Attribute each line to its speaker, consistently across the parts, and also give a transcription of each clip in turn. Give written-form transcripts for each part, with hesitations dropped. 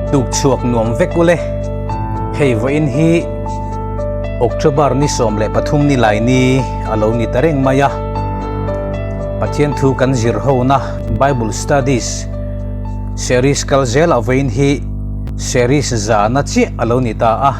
Speaker 1: Tukchhuak nuam vek ule. Hei vawiin hi October ni 13 ni lai ni a lo ni ta reng mai a. Pathian thu kan zir hona Bible Studies series kal zelah vawiin hi series zana chiah a lo ni ta a.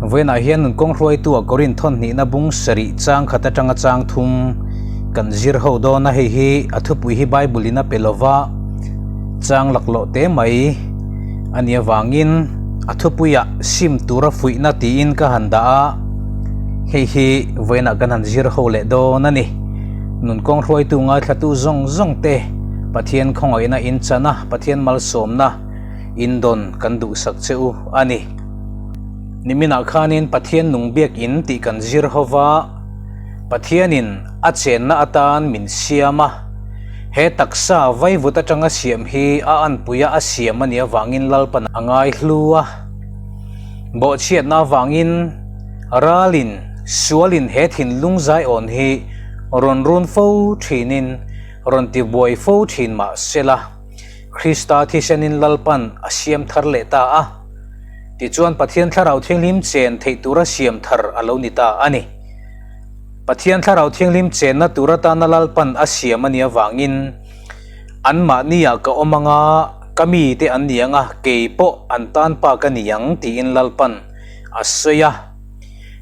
Speaker 1: Vawiinah hian nun kawng hruaitu a Korin thawn hnihna bung sarih chang khat atanga chang thum kan zir ho dawn a, hei hi a thupui hi Bible in a pe lova chang laklawh te mai a nih avangin a thupuiah sim tura fuihna tiin ka han dah a, hei hi vawiinah kan han zir ho leh dawn a ni. Nun kawng hruaitu ngaithlatu zawng zawng te Pathian khawngaihna in chan a, Pathian malsawmna in dawn kan duhsak che u a ni. Niminah khanin Pathian nung biakin tih kan zir ho va, Pathianin a chenna atan min siam a, he taksa vaivut atanga siam hi a anpuia a siam a nih avangin Lalpan a ngai hlu a. Bawhchhiatna avangin ralin sualin he thinlung zaiawn hi rawn run fo thinin rawn tibuai fo thin mah sela, Krista thisenin Lalpan a siam thar leh ta a. Tichuan Pathian Thlarau Thianghlim chen theih tura siam thar a lo ni ta a ni. Pathian Thlarau Thianghlim chenna tur atana Lalpan a siam a nih avangin anmahniah ka awm anga ka mite an ni anga kei pawh an tan pa ka ni ang tiin Lalpan a sawi a.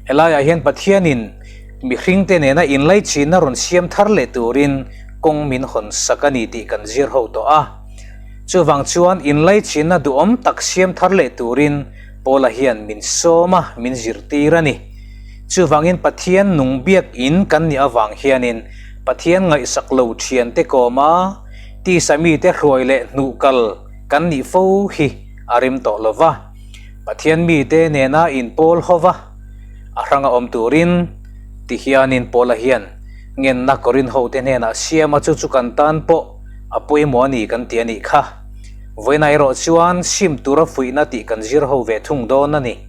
Speaker 1: Helaiah hian Pathianin mihringte nena inlaichinna rawn siam thar leh turin kawng min hawn sak a ni tih kan zir ho tawh a. Chuvang chuan inlaichinna duhawm tak siam thar leh turin Paula hian min sawm a, min zirtir a ni. Chuvangin Pathian nung biakin kan nih avang hianin Pathian ngaihsak lo thiante kawma tisa mite hruai leh hnuh kal kan nih fo hi a rem tawh lo va. Pathian mite nena inpawl ho va, a hranga awm turin ti hianin Paula hian ngenna Korin hote hnenah siam a, chu chu kan tan pawh a pawimawh a ni kan ti a nih kha. Vawiinah erawh chuan sim tura fuihna tih kan zir ho ve thung dawn a ni.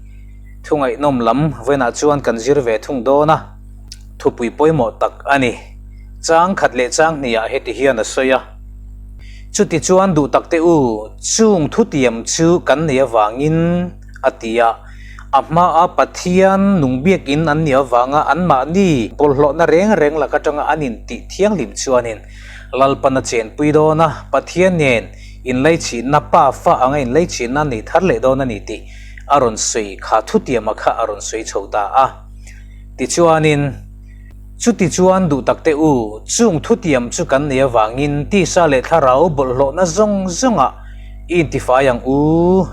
Speaker 1: Thu ngaihnawm lam vawiinah chuan kan zir ve thung dawn a, thupui pawimawh tak a ni. Chang khat leh chang hnihah heti hian a sawi a. Chuti chuan duh tak teh u, chung thutiam chu kan nei avangin a ti a. A hmaa Pathian nung biakin an nih avanga anmahni bawlhhlawhna reng reng lak atanga an intih thianghlim chuanin Lalpan a chenpui dawn a, Pathian nen inleichhinna pa fa anga inleichhinna a nei thar leh dawn a ni tih a rawn sawi kha thutiama kha a rawn sawi chho ta a. Tichuanin, Chutichuan duh tak teh u, chung thutiam chu kan nei avangin tisa leh thlarau bawlhhlawhna zawng zawngah i intifai ang u.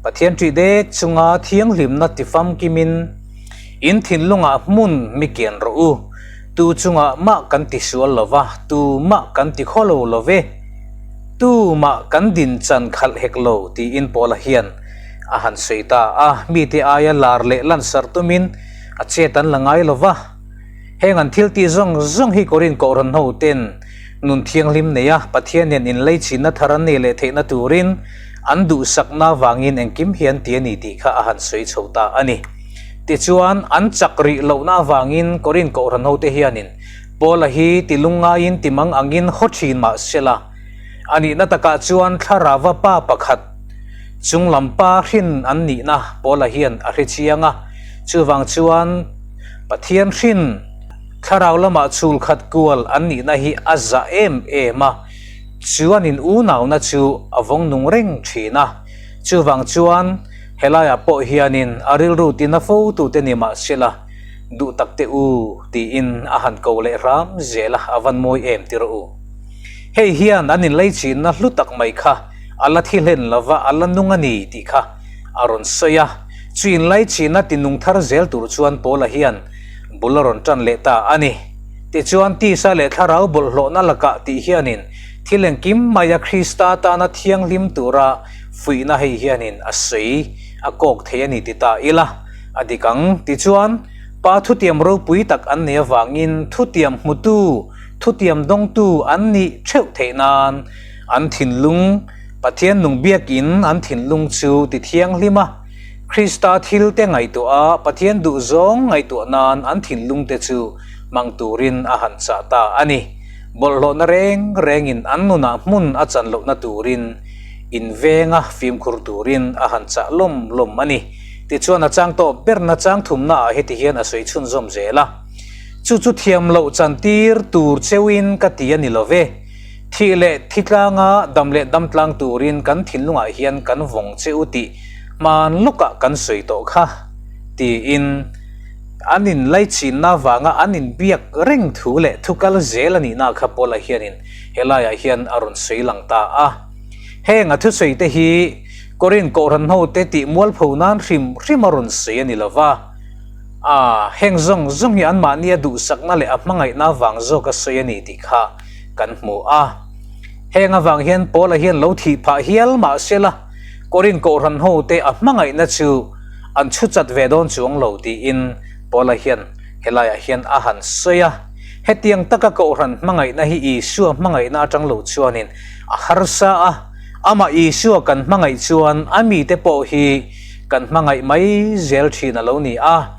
Speaker 1: Pathian ṭih dek chunga thianghlimna tifamkimin in thinlungah hmun mi kian rawh u. Tu chungah mah kan ti sual lo va, tu mah kan ti khaw lo lo ve, tu mah kan din chan khalh hek lo tiin Paula hian a han sawi ta a. Mite aia lar leh lansarh tumin a chet an la ngai lo va. Heng an thil tih zawng zawng hi Korin Kohhran hoten nun thianghlim nei a, Pathian nen inleichhinna thar an nei leh theihna turin an duhsakna avangin engkim hi an ti a ni tih kha a han sawi chho ta a ni. Tichuan, an chak rih lohna avangin Korin Kohhran hote hianin Paula hi ti lungngaiin ti mang angin haw thin mah sela, a nihna takah chuan thlarava pa pakhat chunglam pa hrin an nihna Paula hian a hre chiang a. Chuvang chuan Pathian hrin thlarau lamah chhul khat kual an nihna hi a zah em em a, chuanin unauna chu a vawng nung reng thin a. Chuvang chuan Helaiah pawh hianin a rilru tina fo tute ni mah sela, duh tak teh u tiin a han ko leh hram zel a, a van mawi em ti rawh u. Hei hian an inleichhinna hlu tak mai kha a la thi hlen lova a la nung a ni tih kha a rawn sawi a, chu inleichhinna ti nung thar zel tur chuan Paula hian bul a rawn tan leh ta a ni. Tichuan tisa leh thlarau bawlhhlawhna lakah tih hianin thil engkim maia Krista tana thianghlim tura Fuihna hei hianin a sawi a kawk thei a ni ti ta ila a dik ang. Tichuan, Pa thutiam ropui tak an nei avangin thutiam hmutu, thutiam dawngtu an nih theuh theih nan an thinlung, Pathian nung biakin an thinlung chu ti thianghlim a, Krista thilte ngaihtuah a, Pathian duhzawng ngaihtuah nan an thinlungte chu hmang turin a han chah ta a ni. Bawlhhlawhna reng rengin an nunah hmun a chan lohna turin. Invenga fimkhur turin a han chah lawm lawm a ni. Tichuan a chang tawh berna chang thumnaah heti hian a sawi chhunzawm zel a, Chu chu thiam loh chantir tur cheuhin ka ti a ni lo ve. Thih leh thi tlanga dam leh dam tlang turin kan thinlungah hian kan vawng che u tih hman lawkah kan sawi tawh kha, tiin an inlaichinna avanga an inbiak reng thu leh thu kal zel a nihna kha Paula hianin helaiah hian a rawn sawi lang ta a. Heng a thusawi te hi Korin Kohhran hote tih mualpho nan hrim hrim a rawn sawi a ni lo va. A, heng zawng zawng hi anmahnia duhsakna leh a hmangaihna avang zawk a sawi a ni tih kha kan hmu a. Heng avang hian Paula hian lo thih phah hial mah sela Korin Kohhran hote a hmangaihna chu an chhu chat ve dawn chuang lo tiin Paula hian helaiah hian a han sawi a. Hetiang taka Kohhran hmangaihna hi Isua hmangaihna atang lo chuanin A harsa a, amah Isua kan hmangaih chuan a mite pawh hi kan hmangaih mai zel thin a lo ni a.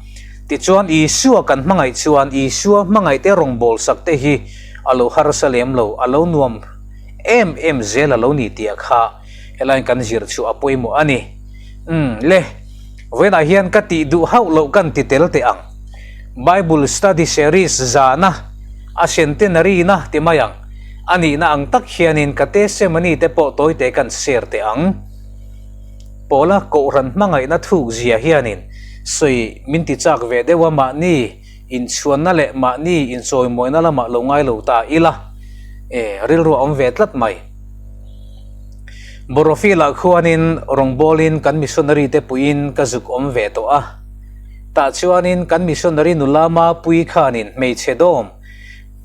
Speaker 1: Tichuan Isua kan hmangaih chuan Isua hmangaihte rawngbâwl sak te hi a lo harsa lem lo, a lo nuam em em zel a lo ni tih kha helaiin kan zir chu a pawimawh a ni. Umm le, vawiinah hian ka tih duh hauh loh kan ti tel teh ang. Bible Study Series zana a centenary na ti mai ang. A nihna ang tak hianin ka testimony te pawh tawite kan share teh ang. Pawla Kohhran hmangaihna thuk zia hianin sawi min ti chak ve deuh a mahni inchhuanna leh mahni inchawimawina lamah lo ngai lo ta ila e rilru a awm ve tlat mai. Borofilah khuanin rawngbawlin kan missionary te puiin ka zuk awm ve tawh a. Tah chuanin kan missionary nula Mapui khanin hmeichhe dawm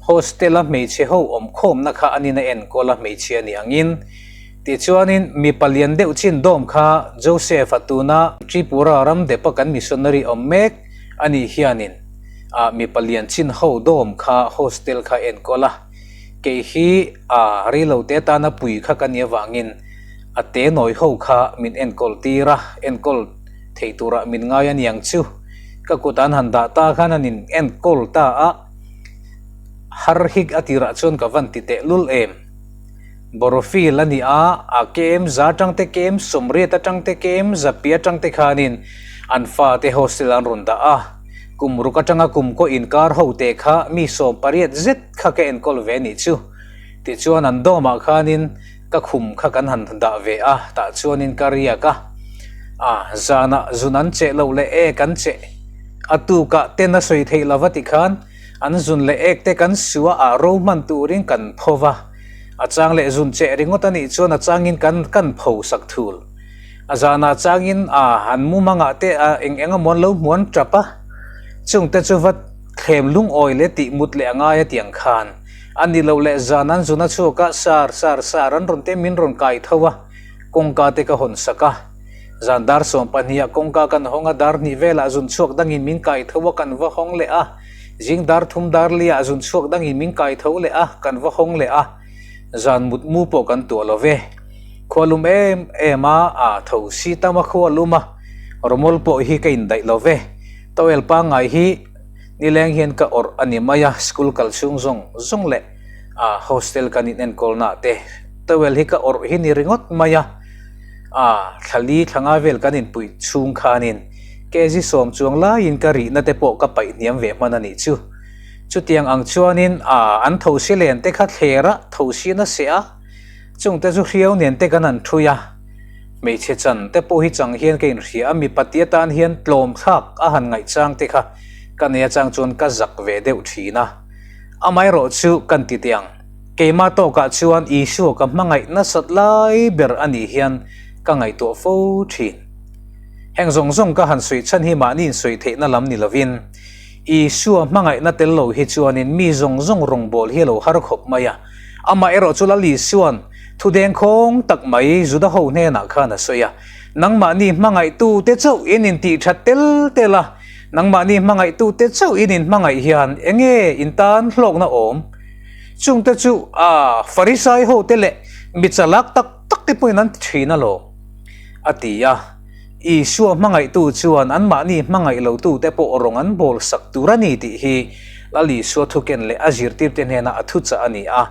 Speaker 1: Hostel-a hmeichhe ho awm khawmna kha a nina enkawl a hmeichhia ni angin, tichuanin mipa lian deuh chin dawm kha Joseph-a tuna Tripura ram depa kan missionary awm mek a nih hianin a mipa lian chin ho dawm kha hostel kha enkawl a, kei hi a reilote atana pui kha ka nih avangin a te nawi ho kha min enkawl tir a, enkawl thei turah min ngai a niang chu ka kut an han dah ta khan an in enkawl ta a. Har hik a tirah chuan ka van ti teh lul em. Borofil a ni a, a kem za atang te kem sawmriat atang te kem zapi atang te khanin an fate hostel an rawn dah a. Kum ruk atanga kum kaw inkar ho te kha mi 18 zet kha ka enkawl ve nih chu. Tichuan an dawmah khanin ka khum kha kan han dah ve a, tah chuanin ka riak a. A, zanah zun an cheh loh leh ek an cheh. A tukah ten a sawi theih lova tikhan an zun leh ek te kan su a, ah ro hman turin kan pho va. A chang leh zun cheh ringawt a nih chuan a changin kan kan pho sak thul. A zanah changin a han mumangah te a eng eng emaw an lo hmuan tap a, chungte chu va thlem lungawi leh tih mut leh a ngai a tiang khan a ni lo leh zan an zun a chhuak a, sar sar sar an rawn te min rawn kai tho a, kawngka te ka hawn sak a. Zan dar 12 ah kawngka kan hawng a, dar hnih velah zun chhuak dangin min kai tho a, kan va hawng leh a. Zing dar thum dar li ah zun chhuak dangin min kai tho leh a, kan va hawng leh a. Zan mut mu pawh kan tuah lo ve. Khua lum em em a, a tho si tam a khua lum a, rawmawl pawh hi ka indaih lo ve. Towel pangngai hi nileng hian ka awrh a ni mai a, school kal chhung zawng zawng leh a hostel kan inenkawlnaah te towel hi ka awrh hi ni ringawt mai a. A, thlali thla nga vel kan inpuih chhung khanin kg 10 chuang laiin ka rihna te pawh ka paih hniam ve hman a nih chu. Chutiang ang chuanin a, an thosi len te kha thler a, thosi na seh a, chung te chu hriau nen te kan han thui a. Hmeichhe chan te pawh hi chang hian ka inhria a, mipa ti atan hian tlawm thlak a han ngaih chang te kha ka nei achang chuan ka zak ve deuh thin a. Amaherawh chu kan ti teh ang. Keimah tawkah chuan Isua ka hmangaih nasat lai ber a nih hian ka ngaihtuah fo thin. Heng zawng zawng ka han sawi chhan hi mahni insawi theihna lam ni lovin, Isua hmangaihna tel lo hi chuanin mi zawng zawng rawngbâwl hi a lo har khawp mai a. Amah erawh chu Lal Isua'n thu dengkhawng tak mai Juda ho hnenah khan a sawi a, Nangmahni hmangaihtute chauh in intih that tel tel a, nangmahni hmangaihtute chauh in inhmangaih hian enge in tan hlawkna awm? Chungte chu a Farisai hote leh mi chalak tak tak te pawhin an ti thin alawm, a ti a. Isua hmangaihtu chuan anmahni hmangaih lotute pawh rawng an bawl sak tur a ni tih hi Lal Isua thuken leh a zirtirte hnena a thuchah a ni a.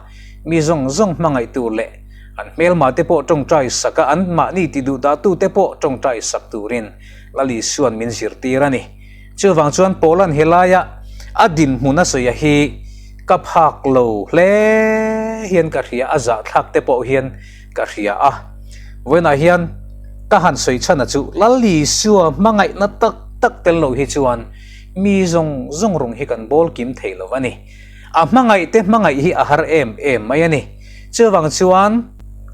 Speaker 1: Mi zawng zawng hmangaih tur leh An hmelma te pawh tawngtai sak a, an mahni ti duh dahtu te pawh tawngtai sak turin Lal Isua'n min zirtir a ni. Chuvang chuan Paula'n helaia a dinhmun a sawi a hi ka phak lo hle hian ka hria, a zahthlak te pawh hian ka hria a. Vawiinah hian ka han sawi chhan a chu Lal Isua hmangaihna tak tak tel lo hi chuan mi zawng zawng rung hi kan bawl kim thei lo a ni. A hmangaih te hmangaih hi a har em em mai a ni. Chuvang chuan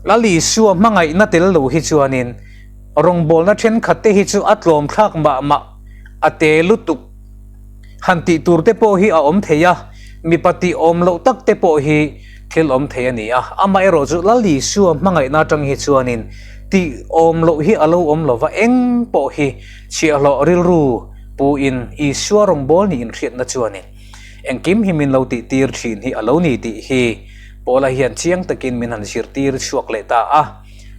Speaker 1: Lal Isua hmangaihna tel lo hi chuanin rawngbawlna thenkhat te hi chu a tlawm thlak mah mah a te lutuk. Han tih tur te pawh hi a awm thei a, mipa tih awm loh tak te pawh hi thil awm thei a ni a. Amaherawh chu Lal Isua hmangaihna atang hi chuanin tih awm loh hi a lo awm lo va, eng pawh hi chhiahhlawh rilru pu in Isua rawngbâwl nih inhriatna chuanin engkim hi min lo tih tir thin hi a lo ni tih hi Paula hian chiang takin min han zirtir chhuak leh ta a.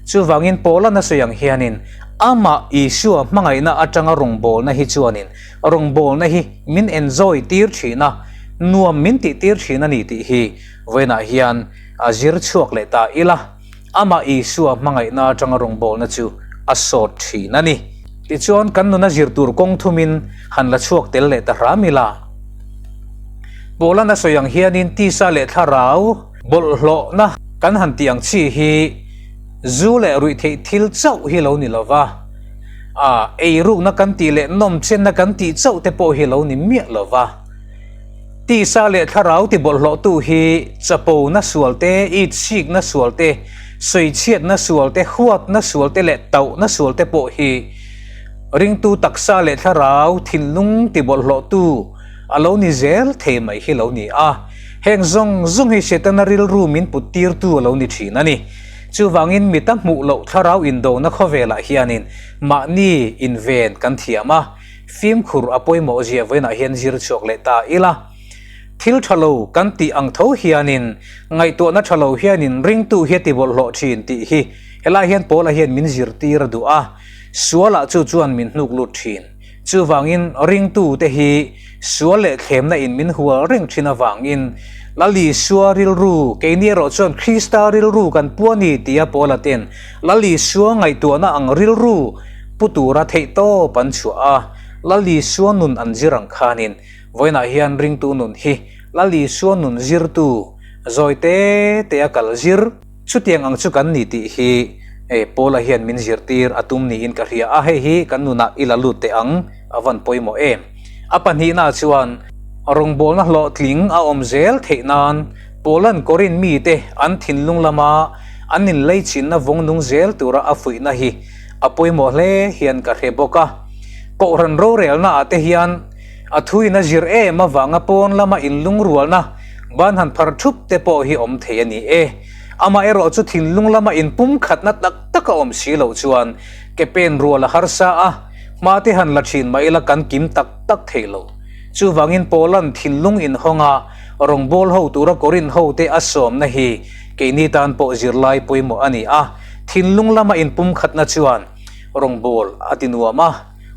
Speaker 1: Chuvangin Paula na sawi ang hianin amah Isua hmangaihna atanga rawngbawlna hi chuanin rawngbawlna hi min enjoy tir thin a, nuam min tih tir thin a ni tih hi vawiinah hian a zir chhuak leh ta ila. Amah Isua hmangaihna atanga rawngbawlna chu a sawt thin a ni. Tichuan kan nuna zir tur kawng thumin han la chhuak tel leh ta hram ila. Paula'n a sawi ang hianin tisa leh thlarau bawlhhlawhna kan han tih ang chi hi zu leh ruihtheih thil chauh hi lo ni lova, a eirukna kan tih leh nawmchenna kan tih chauh te pawh hi lo ni miah lova. Tisa leh thlarau ti bawlhhlawhtu hi chapona sual te, itsikna sual te, sawichhiatna sual te, huatna sual te leh tauhna sual te pawh hi ringtu taksa leh thlarau thinlung ti bawlhhlawhtu a lo ni zel thei mai hi lo ni a. Heng zawng zawng hi Setana rilru min put tirtu a lo ni thin a ni. Chuvangin mita hmuh loh thlarau indona khawvelah hianin mahni inven kan thiam a. Fimkhur a pawimawh zia vawiinah hian zir chhuak leh ta ila. Thil tha lo kan tih ang tho hianin ngaihtuahna tha lo hianin ringtu hi a ti bawlhhlawh thin tih hi helai hian Paula hian min zirtir a duh a, sualah chu chuan min hnuk lut thin. Chuvangin ringtu te hi sual leh thlemna in min hual reng thin avangin Lal Isua rilru, keini erawh chuan Krista rilru kan pu a ni tia Paula ten Lal Isua ngaihtuahna ang rilru pu tura theihtawp an chhuah a, Lal Isua nun an zir ang khanin vawiinah hian ringtu nun hi Lal Isua nun zirtu zawi te te a kal zir. Chutiang ang chu kan ni tih hi Paula hian min zirtir a tum niin ka hria a, hei hi kan nunah i la lut teh ang a van pawimawh em. A pahnihna chuan rawngbawlna hlawhtling a awm zel theih nan Paula'n Korinth mite an thinlung lama an inleichinna vawng nung zel tura a fuihna hi a pawimawh hle hian ka hre bawk a. Kohhran rorelnaah te hian a thuin a zir em avanga pawn lama inlungrualna ban han phar thup te pawh hi awm thei a ni e. Amaherawh chu thinlung lama inpumkhatna tak tak a awm si loh chuan ke pen rual a harsa a, hma te han la thin mah ila kan kim tak tak thei lo. Chuvangin Paula'n thinlung inhawnga Rawngbâwl ho tura Korinth hote a sawmna hi keini tan pawh zirlai pawimawh a ni a. Thinlung lama inpumkhatna chuan rawngbâwl a ti nuam a,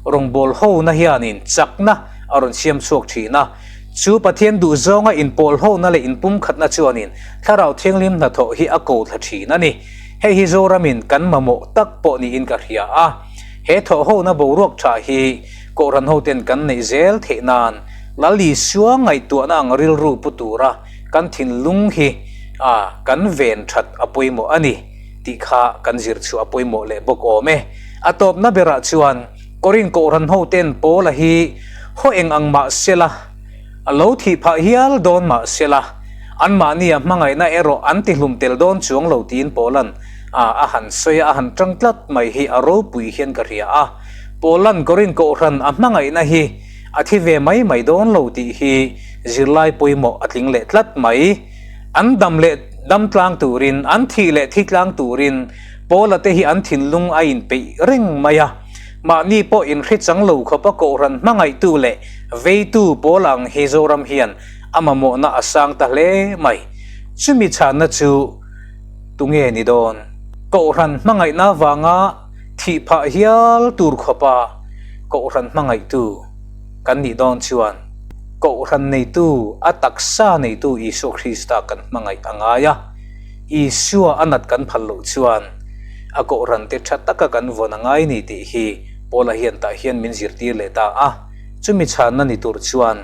Speaker 1: rawngbâwl hona hianin chakna a rawn siam chhuak thin a. Chu Pathian duhzawnga inpawl hona leh inpumkhatna chuanin Thlarau Thianghlim hnathawh hi a ko thla thin a ni. Hei hi Zoramin kan mamawh tak pawh niin ka hria a. He thawhhona boruak tha hi Kohhran hoten kan neih zel theih nan Lal Isua ngaihtuahna ang rilru pu tura kan thinlung hi a kan ven that a pawimawh a ni tih kha kan zir chhuah a pawimawh leh bawk awm e. A tawpna berah chuan Korinth Kohhran hoten Paula hi haw eng ang mah sela, a lo thih phah hial dawn mah sela, anmahnia hmangaihna erawh an tihlum tel dawn chuang lo tiin Paula'n a han sawi a, a han tang tlat mai hi a ropui hian ka hria a. Paula'n Korinth Kohhran a hmangaihna hi a thi ve mai mai dawn lo tih hi zirlai pawimawh a tling leh tlat mai. An dam leh dam tlang turin, an thih leh thi tlang turin Paula te hi an thinlung a inpeih reng mai a. Mahni pawh inhre chang lo khawpa Kohhran hmangaihtu leh veitu Paula ang hi Zoram hian a mamawhna a sang ta hle mai. Chumi chhanna chu tunge ni dawn? Kohhran hmangaihna vanga Thih phah hial tur khawpa Kohhran hmangaihtu kan nih dawn chuan Kohhran neitu, a taksa neitu Isua Krista kan hmangaih a ngai a. Isua a nat kan phal loh chuan a kohhran te tha taka kan vawn a ngai ni tih hi Paula hian tah hian min zirtir leh ta a. Chumi chhanna ni tur chuan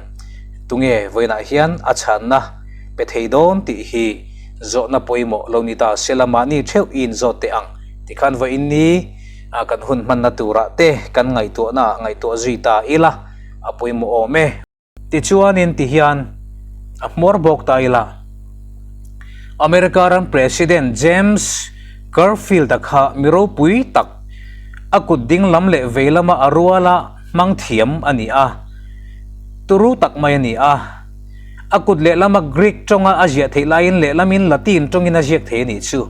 Speaker 1: tunge vawiinah hian a chhanna pe thei dawn tih hi zawhna pawimawh lo ni ta se la mahni theuh i inzawt teh ang tikhan vawiin ni kan hun hmanna turah te kan ngaihtuahna ah ngaihtuah zui ta ila a pawimawh awm e. Tichuanin tihian a hmuar bawk ta ila America ram President James Garfield-a kha mi ropui tak a kut ding lam leh vei lama a ruala hmang thiam a ni a, turu tak mai a ni a. A kut lehlama Greek tawnga a ziah theih laiin lehlamin Latin tawngin a ziak thei a nih chu.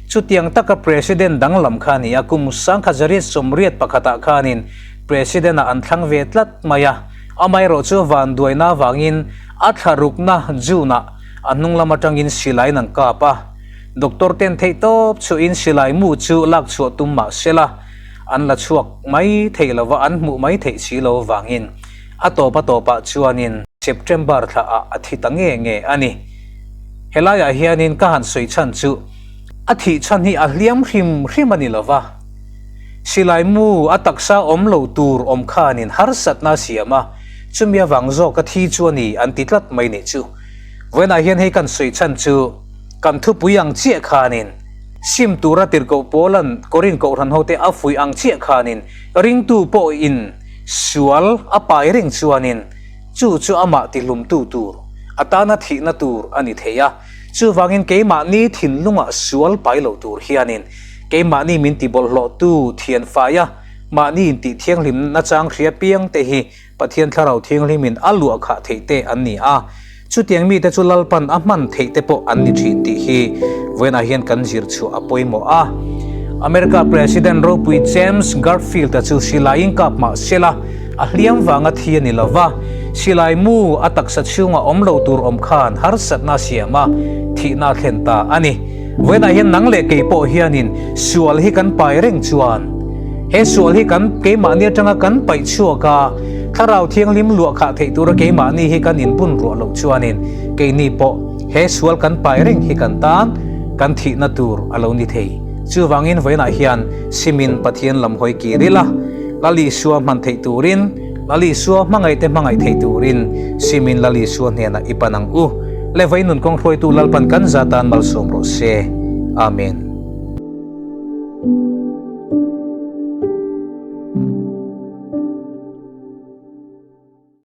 Speaker 1: Chutiang taka President danglam kha a ni a, kum 1981 ah khanin President ah an thlang ve tlat mai a, amaherawhchu vanduaina avangin a thla rukna June ah a hnung lam atangin silaiin an kap a. Doctor ten theih tawp chhuahin silai mu chu lak chhuah tum mah sela an la chhuak mai thei lova an hmuh mai theih si lo avangin A tawp a tawpah chuanin September thla ah a thi ta nge nge a ni. Helaiah hianin ka han sawi chhan chu a thih chhan hi a hliam hrim hrim a ni lova, silai mu a taksa awm lo tur awm khanin harsatna a siam a, chumi avang zawk a thi chu a ni an ti tlat mai nih chu. Vawiinah hian hei kan sawi chhan chu kan thupui ang chiah khanin sim tura tirhkoh Paula'n Korin kohhran hote a fuih ang chiah khanin ringtu pawhin Sual a pai reng chuanin chu chu amah tihlumtu tur, a tana thihna tur a ni thei a. Chuvangin keimahni thinlungah sual pai lo tur hianin keimahni min tibawlhhlawhtu thianfaia mahni intih thianghlimna chang hria piang te hi Pathian Thlarau Thianghlimin a luah khah theih te an ni a. Chutiang mite chu Lalpan a hman theih te pawh an ni thin tih hi vawiinah hian kan zir chhuah a pawimawh a. America President ropui James Garfield-a chu silaiin kap mah sela a hliam vanga thi a ni lo va, silai mu a taksa chhunga awm lo tur awm khan harsatna a siam a, thihna a thlen ta a ni. Vawiinah hian nang leh kei pawh hianin sual hi kan pai reng chuan he sual hi kan keimahni atanga kan paih chhuak a, Thlarau Thianghlim luah khah theih tura keimahni hi kan inbun ruah loh chuanin keini pawh he sual kan pai reng hi kan tan kan thihna tur a lo ni thei. Chuvangin vawiinah hian simin Pathian lam hawi kir ila, Lal Isua hman theih turin, Lal Isua hmangaihte hmangaih theih turin simin Lal Isua hnenah i pan ang u. Le vawi nun kawng hruaitu Lalpan kan za tan malsawm rawh se. Amen.